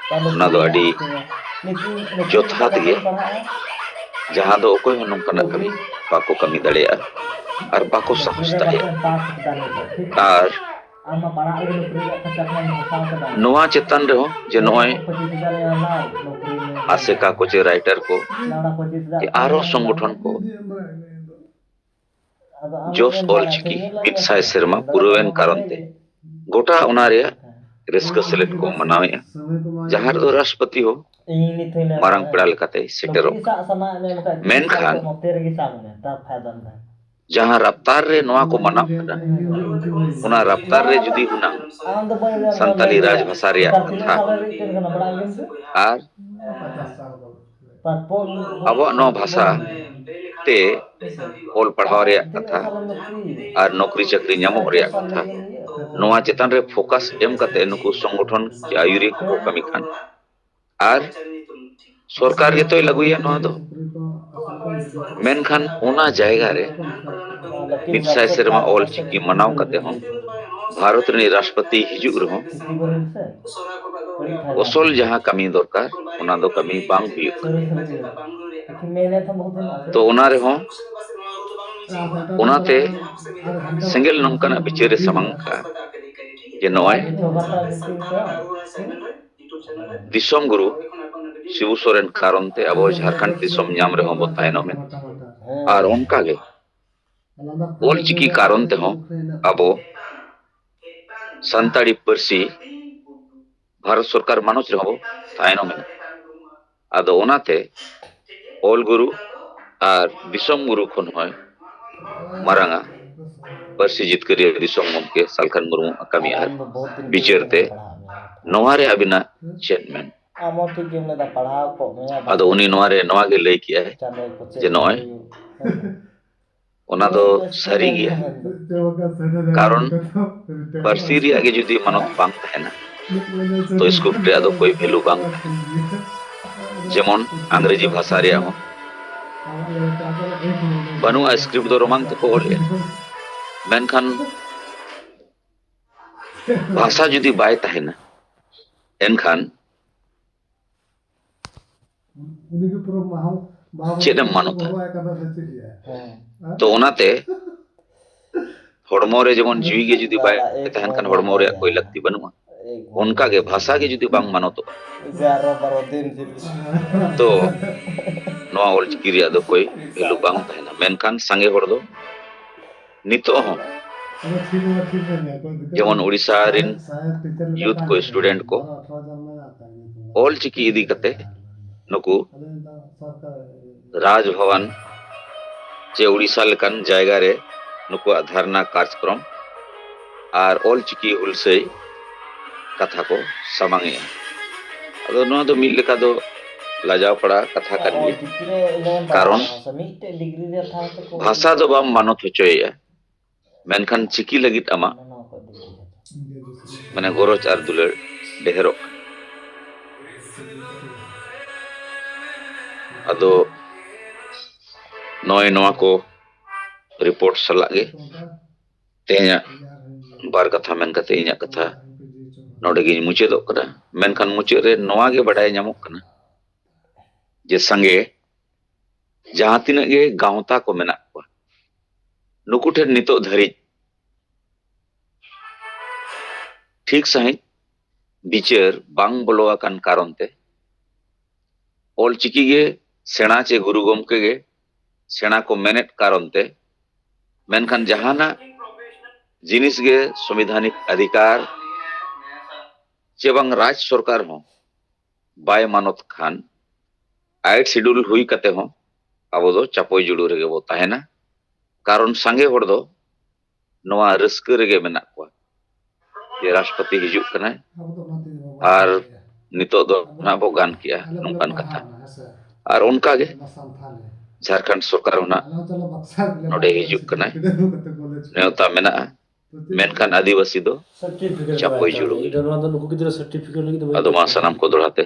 ᱚᱱᱟ ᱫᱚ ᱟᱹᱰᱤ ᱡᱚᱛᱷᱟᱛ ᱜᱮᱭᱟ, ᱡᱟᱦᱟᱸ ᱫᱚ ᱚᱠᱚᱭ ᱦᱚᱸ ᱱᱚᱝᱠᱟᱱᱟᱜ ᱠᱟᱹᱢᱤ ᱵᱟᱠᱚ ᱠᱟᱹᱢᱤ ᱫᱟᱲᱮᱭᱟᱜᱼᱟ ᱟᱨ ᱵᱟᱠᱚ ᱥᱟᱦᱚᱥ ᱫᱟᱲᱮᱭᱟᱜᱼᱟ᱾ ᱟᱨ ᱱᱚᱣᱟ ᱪᱮᱛᱟᱱ ᱨᱮᱦᱚᱸ ᱡᱮ ᱱᱚᱜᱼᱚᱭ ᱟᱥᱮᱠᱟ ᱠᱚ ᱪᱮ ᱨᱟᱭᱴᱟᱨ ᱠᱚ ᱪᱮ ᱟᱨᱦᱚᱸ ᱥᱚᱝᱜᱚᱴᱷᱚᱱ ᱠᱚ ᱡᱚᱥ ᱚᱞ ᱪᱤᱠᱤ ᱢᱤᱫ ᱥᱟᱭ ᱥᱮᱨᱢᱟ ᱯᱩᱨᱟᱹᱣᱮᱱ ᱠᱟᱨᱚᱱ ᱛᱮ ᱜᱚᱴᱟ ᱚᱱᱟ ᱨᱮᱭᱟᱜ ᱨᱟᱹᱥᱠᱟᱹ ᱥᱮᱞᱮᱫ ᱠᱚ ᱢᱟᱱᱟᱣᱮᱫᱼᱟ, ᱡᱟᱦᱟᱸ ᱨᱮᱫᱚ ᱨᱟᱥᱴᱨᱚᱯᱚᱛᱤ ᱦᱚᱸ ᱢᱟᱨᱟᱝ ᱯᱮᱲᱟ ᱞᱮᱠᱟᱛᱮᱭ ᱥᱮᱴᱮᱨᱚᱜ ᱠᱟᱱᱟ᱾ ᱢᱮᱱᱠᱷᱟᱱ ᱡᱟᱦᱟᱸ ᱨᱟᱯᱛᱟᱨ ᱨᱮ ᱱᱚᱣᱟ ᱠᱚ ᱢᱟᱱᱟᱣ ᱠᱟᱱᱟ, ᱚᱱᱟ ᱨᱟᱯᱛᱟᱨ ᱨᱮ ᱡᱩᱫᱤ ᱦᱩᱱᱟᱝ ᱥᱟᱱᱛᱟᱞᱤ ᱨᱟᱡᱽ ᱵᱷᱟᱥᱟ ᱨᱮᱭᱟᱜ ᱠᱟᱛᱷᱟ ᱟᱨ ᱟᱵᱚᱣᱟᱜ ᱱᱚᱣᱟ ᱵᱷᱟᱥᱟ ᱛᱮ ᱚᱞ ᱯᱟᱲᱦᱟᱣ ᱨᱮᱭᱟᱜ ᱠᱟᱛᱷᱟ ᱟᱨ ᱱᱚᱠᱨᱤ ᱪᱟᱹᱠᱨᱤ ᱧᱟᱢᱚᱜ ᱨᱮᱭᱟᱜ ᱠᱟᱛᱷᱟ, ᱱᱚᱣᱟ ᱪᱮᱛᱟᱱ ᱨᱮ ᱯᱷᱳᱠᱟᱥ ᱮᱢ ᱠᱟᱛᱮ ᱱᱩᱠᱩ ᱥᱚᱝᱜᱚᱴᱷᱚᱱ ᱪᱮ ᱟᱹᱭᱩᱨᱤᱭᱟᱹ ᱠᱚᱠᱚ ᱠᱟᱹᱢᱤ ᱠᱷᱟᱱ ᱟᱨ ᱥᱚᱨᱠᱟᱨ ᱜᱮᱛᱚᱭ ᱞᱟᱹᱜᱩᱭᱟ ᱱᱚᱣᱟ ᱫᱚ᱾ ᱢᱮᱱᱠᱷᱟᱱ ᱚᱱᱟ ᱡᱟᱭᱜᱟ ᱨᱮ ᱢᱤᱫ ᱥᱟᱭ ᱥᱮᱨᱢᱟ ᱚᱞ ᱪᱤᱠᱤ ᱢᱟᱱᱟᱣ ᱠᱟᱛᱮ ᱦᱚᱸ ᱵᱷᱟᱨᱚᱛ ᱨᱤᱱᱤᱡ ᱨᱟᱥᱴᱨᱚᱯᱚᱛᱤ ᱦᱤᱡᱩᱜ ᱨᱮᱦᱚᱸ ᱚᱥᱚᱞ ᱡᱟᱦᱟᱸ ᱠᱟᱹᱢᱤ ᱫᱚᱨᱠᱟᱨ, ᱚᱱᱟ ᱫᱚ ᱠᱟᱹᱢᱤ ᱵᱟᱝ ᱦᱩᱭᱩᱜ ᱠᱟᱱᱟ᱾ ᱛᱚ ᱚᱱᱟ ᱨᱮᱦᱚᱸ, ᱚᱱᱟᱛᱮ ᱥᱮᱸᱜᱮᱞ ᱱᱚᱝᱠᱟᱱᱟᱜ ᱵᱤᱪᱟᱹᱨ ᱮ ᱥᱟᱢᱟᱝ ᱠᱟᱜᱼᱟ ᱡᱮ ᱱᱚᱜᱼᱚᱭ ᱫᱤᱥᱚᱢ ᱜᱩᱨᱩ ᱥᱤᱵᱩ ᱥᱚᱨᱮᱱ ᱠᱟᱨᱚᱱ ᱛᱮ ᱟᱵᱚ ᱡᱷᱟᱲᱠᱷᱚᱸᱰ ᱫᱤᱥᱚᱢ ᱧᱟᱢ ᱨᱮᱦᱚᱸ ᱵᱚ ᱛᱟᱭᱱᱚᱢ ᱮᱱᱟ᱾ ᱟᱨ ᱚᱱᱠᱟᱜᱮ ᱚᱞ ᱪᱤᱠᱤ ᱠᱟᱨᱚᱱ ᱛᱮᱦᱚᱸ ᱟᱵᱚ ᱥᱟᱱᱛᱟᱲᱤ ᱯᱟᱹᱨᱥᱤ ᱵᱷᱟᱨᱚᱛ ᱥᱚᱨᱠᱟᱨ ᱢᱟᱱᱚᱛ ᱨᱮᱦᱚᱸ ᱵᱚ ᱛᱟᱭᱱᱚᱢ ᱮᱱᱟ᱾ ᱟᱫᱚ ᱚᱱᱟᱛᱮ ᱚᱞ ᱜᱩᱨᱩ ᱟᱨ ᱫᱤᱥᱚᱢ ᱜᱩᱨᱩ ᱠᱷᱚᱱ ᱦᱚᱸᱭ ᱢᱟᱨᱟᱝᱟ ᱯᱟᱹᱨᱥᱤ ᱡᱤᱛᱠᱟᱹᱨᱤᱭᱟᱹ ᱫᱤᱥᱚᱢ ᱜᱚᱢᱠᱮ ᱥᱟᱞᱠᱷᱟᱱ ᱢᱩᱨᱢᱩ ᱟᱜ ᱠᱟᱹᱢᱤ ᱟᱨ ᱵᱤᱪᱟᱹᱨ ᱛᱮ᱾ ᱱᱚᱣᱟ ᱨᱮ ᱟᱹᱵᱤᱱᱟᱜ ᱪᱮᱫ ᱢᱮᱱ? ᱟᱢ ᱦᱚᱸ ᱴᱷᱤᱠ ᱜᱮᱢ ᱞᱟᱹᱭᱫᱟ, ᱯᱟᱲᱦᱟᱣ ᱠᱚᱜ ᱢᱮᱭᱟ᱾ ᱟᱫᱚ ᱩᱱᱤ ᱱᱚᱣᱟ ᱨᱮ ᱱᱚᱣᱟ ᱜᱮ ᱞᱟᱹᱭ ᱠᱮᱜᱼᱟᱭ ᱪᱟᱸᱫᱚ ᱠᱚ ᱪᱮᱫ ᱡᱮ ᱱᱚᱜᱼᱚᱭ ᱦᱩᱭᱩᱜ? ᱚᱱᱟ ᱫᱚ ᱥᱟᱹᱨᱤ ᱜᱮᱭᱟ᱾ ᱠᱟᱨᱚᱱ ᱯᱟᱹᱨᱥᱤ ᱨᱮᱭᱟᱜ ᱜᱮ ᱡᱩᱫᱤ ᱢᱟᱱᱚᱛ ᱵᱟᱝ ᱛᱟᱦᱮᱱᱟ, ᱛᱚ ᱥᱠᱨᱤᱯᱴ ᱨᱮᱭᱟᱜ ᱫᱚ ᱠᱳᱭ ᱵᱷᱮᱞᱩ ᱵᱟᱝ ᱛᱟᱦᱮᱱᱟ᱾ ᱡᱮᱢᱚᱱ ᱟᱝᱨᱮᱡᱤ ᱵᱷᱟᱥᱟ ᱨᱮᱭᱟᱜ ᱦᱚᱸ ᱵᱟᱹᱱᱩᱜᱼᱟ, ᱥᱠᱨᱤᱯᱴ ᱫᱚ ᱨᱳᱢᱟᱱ ᱛᱮᱠᱚ ᱚᱞᱮᱫᱼᱟ, ᱢᱮᱱᱠᱷᱟᱱ ᱵᱷᱟᱥᱟ ᱡᱩᱫᱤ ᱵᱟᱭ ᱛᱟᱦᱮᱱᱟ, ᱮᱱᱠᱷᱟᱱ ᱪᱮᱫ ᱮᱢ ᱢᱟᱱᱚᱛᱟ? ᱛᱚ ᱚᱱᱟᱛᱮ ᱦᱚᱲᱢᱚ ᱨᱮ ᱡᱮᱢᱚᱱ ᱡᱤᱣᱤ ᱜᱮ ᱡᱩᱫᱤ ᱵᱟᱭ ᱛᱟᱦᱮᱱ ᱠᱷᱟᱱ ᱦᱚᱲᱢᱚ ᱨᱮᱭᱟᱜ ᱠᱳᱭ ᱞᱟᱹᱠᱛᱤ ᱵᱟᱹᱱᱩᱜᱼᱟ, ᱚᱱᱠᱟ ᱜᱮ ᱵᱷᱟᱥᱟ ᱜᱮ ᱡᱩᱫᱤ ᱵᱟᱝ ᱢᱟᱱᱚᱛᱚᱜᱼᱟ, ᱛᱚ ᱱᱚᱣᱟ ᱚᱞᱪᱤᱠᱤ ᱨᱮᱭᱟᱜ ᱫᱚ ᱠᱳᱭ ᱵᱷᱮᱞᱩ ᱵᱟᱝ ᱛᱟᱦᱮᱱᱟ᱾ ᱢᱮᱱᱠᱷᱟᱱ ᱥᱟᱸᱜᱮ ᱦᱚᱲ ᱫᱚ ᱱᱤᱛᱚᱜ ᱦᱚᱸ ᱡᱮᱢᱚᱱ ᱩᱲᱤᱥᱥᱟ ᱨᱤᱱ ᱭᱩᱛᱷ ᱠᱚ, ᱥᱴᱩᱰᱮᱱᱴ ᱠᱚ ᱚᱞ ᱪᱤᱠᱤ ᱤᱫᱤ ᱠᱟᱛᱮ ᱱᱩᱠᱩ ᱨᱟᱡᱽ ᱵᱷᱚᱵᱚᱱ ᱪᱮ ᱩᱲᱤᱥᱥᱟ ᱞᱮᱠᱟᱱ ᱡᱟᱭᱜᱟ ᱨᱮ ᱱᱩᱠᱩᱣᱟᱜ ᱫᱷᱟᱨᱱᱟ ᱠᱟᱨᱡᱽᱠᱨᱚᱢ ᱟᱨ ᱚᱞ ᱪᱤᱠᱤ ᱦᱩᱞᱥᱟᱹᱭ ᱠᱟᱛᱷᱟ ᱠᱚ ᱥᱟᱢᱟᱝ ᱮᱜᱼᱟ᱾ ᱟᱫᱚ ᱱᱚᱣᱟ ᱫᱚ ᱢᱤᱫ ᱞᱮᱠᱟ ᱫᱚ ᱞᱟᱡᱟᱣ ᱯᱟᱲᱟ ᱠᱟᱛᱷᱟ ᱠᱟᱱ ᱜᱮᱭᱟ᱾ ᱠᱟᱨᱚᱱ ᱵᱷᱟᱥᱟ ᱫᱚ ᱵᱟᱢ ᱢᱟᱱᱚᱛ ᱦᱚᱪᱚᱭᱮᱭᱟ, ᱢᱮᱱᱠᱷᱟᱱ ᱪᱤᱠᱤ ᱞᱟᱹᱜᱤᱫ ᱟᱢᱟᱜ ᱢᱟᱱᱮ ᱜᱚᱨᱚᱡᱽ ᱟᱨ ᱫᱩᱞᱟᱹᱲ ᱰᱷᱮᱨᱚᱜ ᱠᱟᱱᱟ᱾ ᱟᱫᱚ ᱱᱚᱜᱼᱚᱭ ᱱᱚᱣᱟ ᱠᱚ ᱨᱤᱯᱳᱨᱴ ᱥᱟᱞᱟᱜ ᱜᱮ ᱛᱮᱦᱮᱧᱟᱜ ᱵᱟᱨ ᱠᱟᱛᱷᱟ ᱢᱮᱱ ᱠᱟᱛᱮ ᱤᱧᱟᱹᱜ ᱠᱟᱛᱷᱟ ᱱᱚᱰᱮ ᱜᱤᱧ ᱢᱩᱪᱟᱹᱫᱚᱜ ᱠᱟᱱᱟ᱾ ᱢᱮᱱᱠᱷᱟᱱ ᱢᱩᱪᱟᱹᱫ ᱨᱮ ᱱᱚᱣᱟ ᱜᱮ ᱵᱟᱰᱟᱭ ᱧᱟᱢᱚᱜ ᱠᱟᱱᱟ ᱡᱮ ᱥᱟᱸᱜᱮ ᱡᱟᱦᱟᱸ ᱛᱤᱱᱟᱹᱜ ᱜᱮ ᱜᱟᱶᱛᱟ ᱠᱚ ᱢᱮᱱᱟᱜ ᱠᱚᱣᱟ, ᱱᱩᱠᱩ ᱴᱷᱮᱱ ᱱᱤᱛᱚᱜ ᱫᱷᱟᱹᱨᱤᱡ ᱴᱷᱤᱠ ᱥᱟᱺᱦᱤᱡ ᱵᱤᱪᱟᱹᱨ ᱵᱟᱝ ᱵᱚᱞᱚ ᱟᱠᱟᱱ ᱠᱟᱨᱚᱱ ᱛᱮ, ᱚᱞ ᱪᱤᱠᱤ ᱜᱮ ᱥᱮᱬᱟ ᱪᱮ ᱜᱩᱨᱩ ᱜᱚᱢᱠᱮ ᱜᱮ ᱥᱮᱬᱟ ᱠᱚ ᱢᱮᱱᱮᱫ ᱠᱟᱨᱚᱱ ᱛᱮ, ᱢᱮᱱᱠᱷᱟᱱ ᱡᱟᱦᱟᱱᱟᱜ ᱡᱤᱱᱤᱥ ᱜᱮ ᱥᱚᱝᱵᱤᱫᱷᱟᱱᱤᱠ ᱚᱫᱷᱤᱠᱟᱨ ᱪᱮ ᱵᱟᱝ ᱨᱟᱡᱽ ᱥᱚᱨᱠᱟᱨ ᱦᱚᱸ ᱵᱟᱭ ᱢᱟᱱᱚᱛ ᱠᱷᱟᱱ, ᱟᱭᱤᱴ ᱥᱤᱰᱩᱞ ᱦᱩᱭ ᱠᱟᱛᱮ ᱦᱚᱸ ᱟᱵᱚ ᱫᱚ ᱪᱟᱯᱚᱭ ᱡᱩᱲᱩ ᱨᱮᱜᱮ ᱵᱚ ᱛᱟᱦᱮᱱᱟ᱾ ᱠᱟᱨᱚᱱ ᱥᱟᱸᱜᱮ ᱦᱚᱲ ᱫᱚ ᱱᱚᱣᱟ ᱨᱟᱹᱥᱠᱟᱹ ᱨᱮᱜᱮ ᱢᱮᱱᱟᱜ ᱠᱚᱣᱟ ᱡᱮ ᱨᱟᱥᱴᱨᱚᱯᱚᱛᱤ ᱦᱤᱡᱩᱜ ᱠᱟᱱᱟᱭ ᱟᱨ ᱱᱤᱛᱚᱜ ᱫᱚ ᱱᱟᱜ ᱵᱚ ᱜᱟᱱ ᱠᱮᱜᱼᱟ, ᱱᱚᱝᱠᱟᱱ ᱠᱟᱛᱷᱟ᱾ ᱟᱨ ᱚᱱᱠᱟ ᱜᱮ ᱡᱷᱟᱲᱠᱷᱚᱸᱰ ᱥᱚᱨᱠᱟᱨ ᱦᱚᱸ ᱱᱟᱜ ᱱᱚᱰᱮ ᱦᱤᱡᱩᱜ ᱠᱟᱱᱟᱭ᱾ ᱱᱮᱣᱛᱟ ᱢᱮᱱᱟᱜᱼᱟ, ᱢᱮᱱᱠᱷᱟᱱ ᱟᱹᱫᱤᱵᱟᱹᱥᱤ ᱫᱚ ᱪᱟᱯᱚᱭ ᱡᱩᱲᱩ ᱜᱮ᱾ ᱱᱚᱣᱟ ᱫᱚ ᱱᱩᱠᱩ ᱜᱤᱫᱽᱨᱟᱹ ᱥᱟᱨᱴᱤᱯᱷᱤᱠᱮᱴ ᱞᱟᱹᱜᱤᱫ ᱫᱚ ᱵᱟᱭ ᱟᱫᱚ ᱢᱟ ᱥᱟᱱᱟᱢ ᱠᱚ ᱫᱚᱲᱦᱟ ᱛᱮ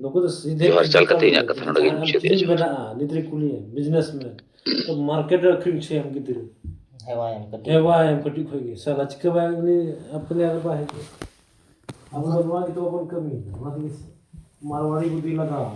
ᱱᱩᱠᱩ ᱫᱚ ᱥᱤᱫᱷᱮ ᱡᱚᱦᱟᱨ ᱪᱟᱞ ᱠᱟᱛᱮ ᱤᱧᱟᱹᱜ ᱠᱟᱛᱷᱟ ᱱᱚᱰᱮ ᱜᱤᱧ ᱢᱩᱪᱟᱹᱫᱮᱜᱼᱟ᱾ ᱢᱮᱱᱟᱜᱼᱟ, ᱱᱤᱛ ᱨᱮ ᱠᱩᱞᱤᱭᱮᱢ, ᱵᱤᱡᱽᱱᱮᱥ ᱢᱮᱱ ᱛᱚ ᱢᱟᱨᱠᱮᱴ ᱨᱮ ᱟᱹᱠᱷᱨᱤᱧ ᱦᱚᱪᱚᱭᱟᱢ ᱜᱤᱫᱽᱨᱟᱹ᱾ ᱦᱮᱣᱟᱭᱮᱢ ᱠᱟᱹᱴᱤᱡ᱾ ᱦᱮᱣᱟᱭᱮᱢ ᱠᱟᱹᱴᱤᱡ ᱠᱷᱚᱡ ᱜᱮ᱾ ᱥᱟᱞᱟ ᱪᱤᱠᱟᱹ ᱵᱟᱭ ᱩᱱᱤ ᱟᱯᱱᱮ ᱟᱨ ᱵᱟᱭ ᱦᱤᱡᱩᱜᱼᱟ᱾ ᱟᱵᱚ ᱫᱚ ᱱᱚᱣᱟ ᱜᱮᱛᱚ ᱵᱟᱵᱚᱱ ᱠᱟᱹᱢᱤᱭᱮᱫᱟ᱾ ᱚᱱᱟ ᱛᱮᱜᱮ ᱢᱟᱨᱣᱟᱲᱤ ᱵᱩᱫᱷᱤ ᱞᱟᱜᱟᱣ᱾